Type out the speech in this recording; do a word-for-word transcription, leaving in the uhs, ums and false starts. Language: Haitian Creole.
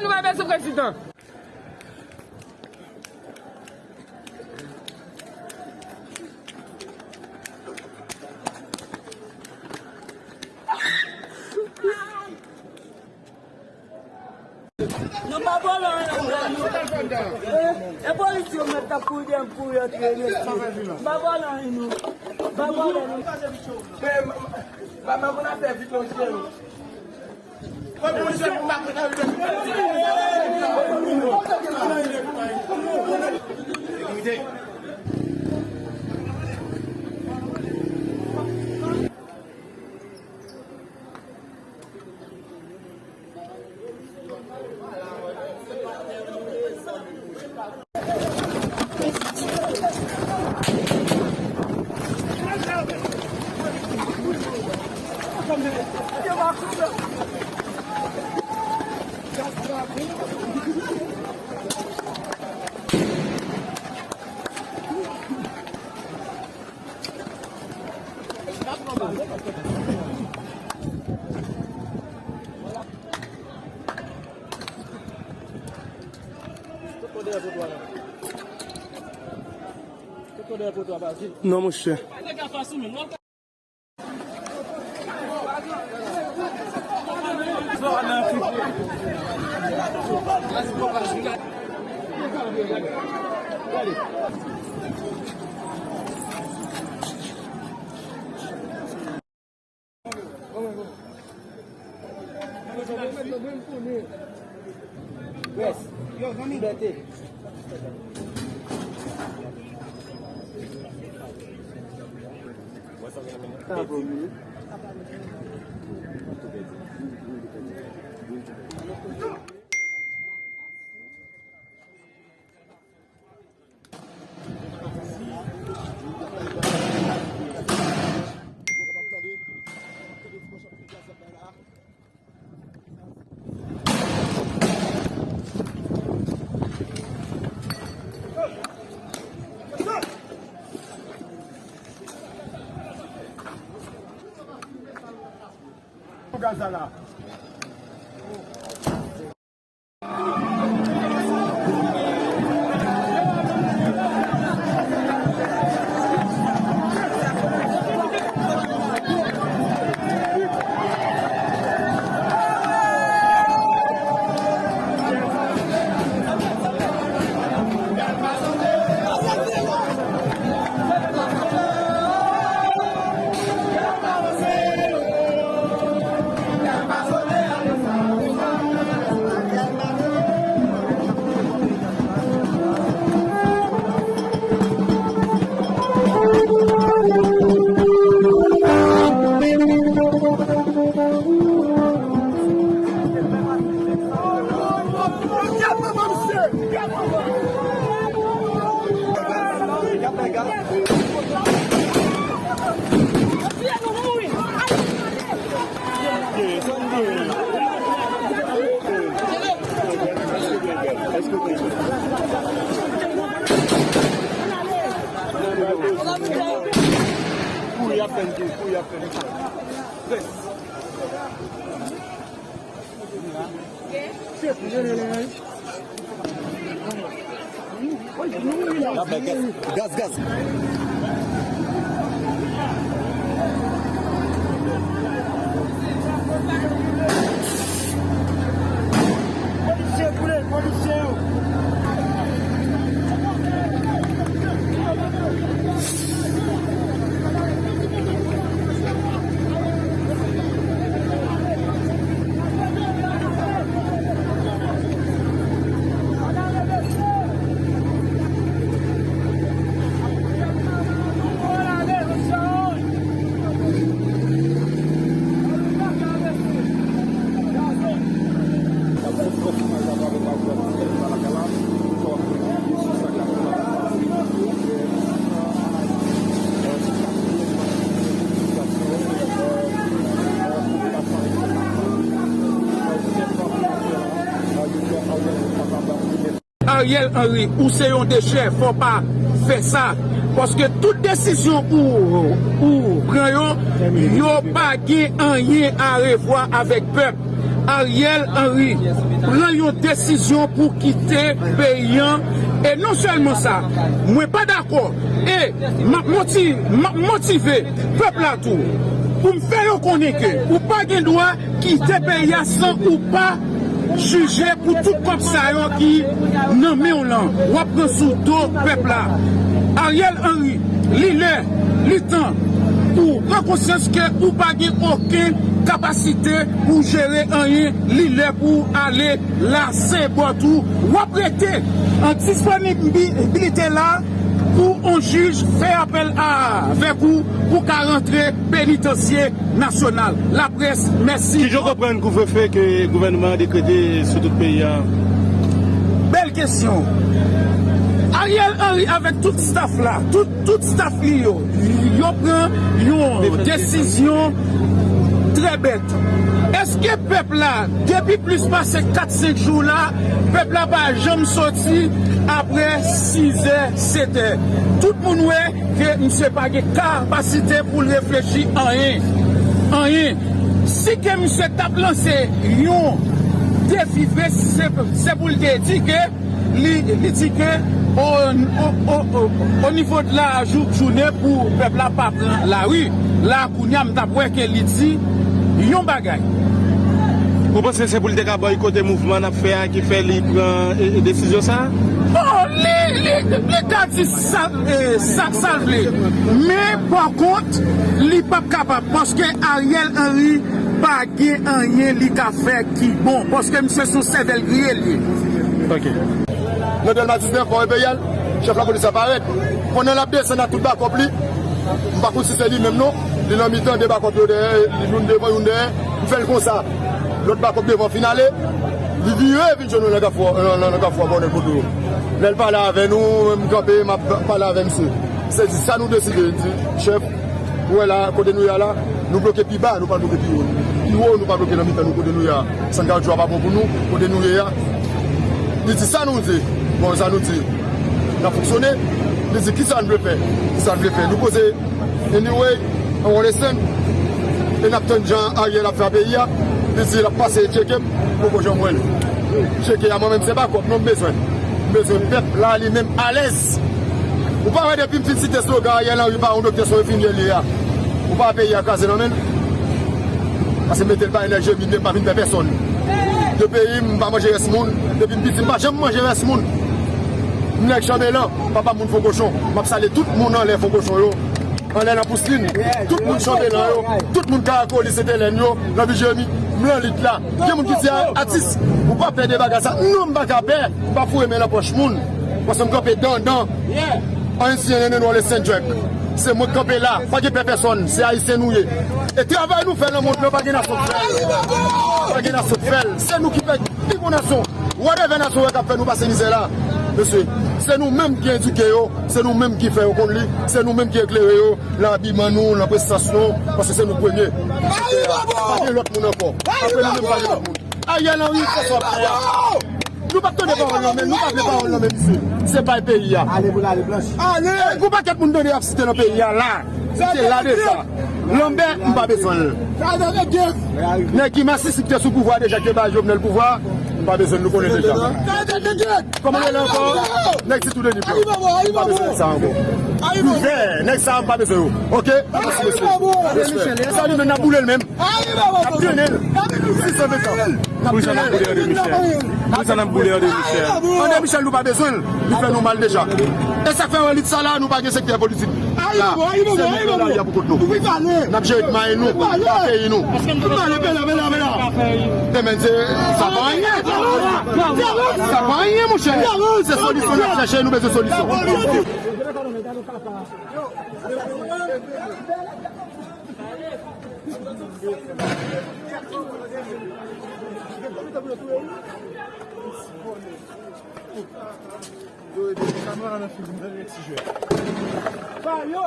Nou pa bezwen prezidan. Nou pa vòlò anyen, frè nou. E polisye yo mèt ap kouri dèyè m kouri antre mesye. Nou pa vòlò anyen nou. Nou pa vòlò nou. Ba m konn ap fè vit non, frè. Non, monchè. Gaz la. Kouri ap fè n tou, kouri ap fè n tou. Gaz, gaz. Polisye boule, polisye yo. Ariel Henry, ou se yon dechè, fò pa fè sa. Paske tout desizyon ou, ou pran yo, yo pa gen anyen a revwa avèk pèp. Ariel Henry pran yon desizyon pou kite peyi an. E non sèlman sa, mwen pa dakò. E m ap moti-, m ap motive pèp la tou pou m fè yo konnen ke ou pa gen dwa kite peyi a san ou pa jije pou tout kòb sa yo ki nan men w lan. W ap pran sou do pèp la. Ariel Henry, li lè, li tan pou pran konsyans ke ou pa gen okenn kapasite pou jere anyen. Li lè pou w ale la, se bò tou. W ap rete an disponibilite la pou yon jij fè apèl avèk ou pou ka rantre penitansye nasyonal. Laprès, mèsi. Kijan w konprann kouvrefe ke gouvènman an dekrete sou tout peyi a? Bèl kesyon. Ariel Henry avèk tout staff la, tout, tout staff li yo, yo pran yon desizyon trè bèt. Èske pèp la, depi plis pase kat senk jou la, pèp la pa janm soti apre sizè, setè? Tout moun wè ke misye pa gen kapasite pou l reflechi anyen. Anyen. Si ke misye t ap lanse yon defi vre, se, se pou l te di ke li, li di ke o, o, o, o, o nivo de la jou-, jounen pou pèp la pa pran lari. La, kounye a, m t ap wè ke li di yon bagay. Ou panse se pou l te ka bòykote mouvman n ap fè a ki fè li pran, e, e, desizyon sa a? Bon, li, li, li ka di sa, e, sa, sa l vle. Men, pa kont, li p ap kapab. Paske Ariel Henry pa gen anyen li ka fè ki bon. Paske misye se yon sèvèl griye l ye. Ok. Nan Dèlma diznèf, Fò Enperyal, chèf lapolis la parèt. Pandan l ap desann ak tout bakòp li, m pa konn si se li menm non, li nan mitan de bakòp yo dèyè, li youn devan, youn dèyè. M fè l konsa. Lòt bakòp devan fin ale, li vire vin jwenn nou nan kafou, nan, nan, nan kafou a bònè kote yo. Lè l pale avè nou, m kanpe, m ap pale avè misye. Se di sa nou deside, li di, chèf, ou wè la, kote nou ye a la, nou bloke pi ba, nou pa bloke pi wo. Pi wo, nou pa bloke nan mitan nou kote nou ye a. San Gaudjou a pa bon pou nou, kote nou ye a. Li di sa nou di, bon, sa nou di, n ap fonksyone. Li di, kisa n vle fè? Kisa n vle fè? Nou poze, anyway, an wòl estenn. E n ap tann jan Ariel ap fè a peyi a. Li di l ap pase tcheke m, poko janm wè l. Tcheke a mwen menm se bakòp non m bezwen. M bezwen pèp la li menm alèz. Ou pa wè depi m fin site slogan Ariel Henry pa yon doktè, se yon enfimyè l ye a. Ou pa wè peyi a kraze nan men l? Pase mete l pa enèji, m pa vin pè pèsonn. De peyi m pa manje rès moun. Depi m piti m pa janm manje rès moun. M nèg Chanbelan, papa moun Fonkochon. M ap salye tout moun anlè Fonkochon yo. Anlè nan Pouslin, tout moun Chanbelan yo, tout moun Karakolis, Sentelèn yo, nan Vijeni, m lan lit la. Gen moun ki di a, atis, ou pa pè de bagay sa. Non, m pa ka pè, m pa foure men nan pòch moun. Paske m kanpe dandan. An N C N N N Wall Saint Jack. Se mwen k kanpe la, pa gen pè pèsonn, se Ayisyen nou ye. E travay nou fè nan mond lan, pa gen nasyon k fè l. Pa gen nasyon k fè l. Se nou ki fè pi bon nasyon. Whatever nasyon wè k ap fè nou pase mizè la, mesye, se nou menm ki edike yo, se nou menm ki fè yo konn li, se nou menm ki eklere yo, nan abiman nou, nan prestans nou, paske se nou k premye. Pa gen lòt moun ankò. Apre nou menm, pa gen lòt moun. Ariel Henry, fè sa w ap fè a. Nou p ap tande pawòl nan men l, nou pa vle pawòl nan men misye. Se bay peyi a. Ale pou l ale blanch. Ale! Gon pakèt moun tande y ap site nan peyi a la. Se la deja. Lanbè, m pa bezwen l. Nèg ki masisi ki te sou pouvwa deja, ki te bay Jovenel pouvwa, m pa bezwen l, nou konnen deja. Kòman l rele ankò? Nèg Sitou Denis. M pa bezwen nèg sa ankò. Ouvè, nèg sa a m pa bezwen yo. Oke? Mèsi, mesye. Respè. Sa li menm, n ap boule l menm. N ap trennen l. Sis san ventan. Poukisa n ap boule André Michel? Poukisa n ap boule André Michel? André Michel, nou pa bezwen l. Li fè nou mal deja. E sa k fè w wè lit sa la, nou pa gen sektè politik la. Se nou k nan lari a pou kont nou. N ap jere k mayi nou, pa peyi nou. Demen se, sa pa anyen. Sa pa anyen, monchè. Se solisyon n ap chèche, nou bezwen solisyon. Yo, epi kamera nan figi m, tande ti jwèt. Ba yo!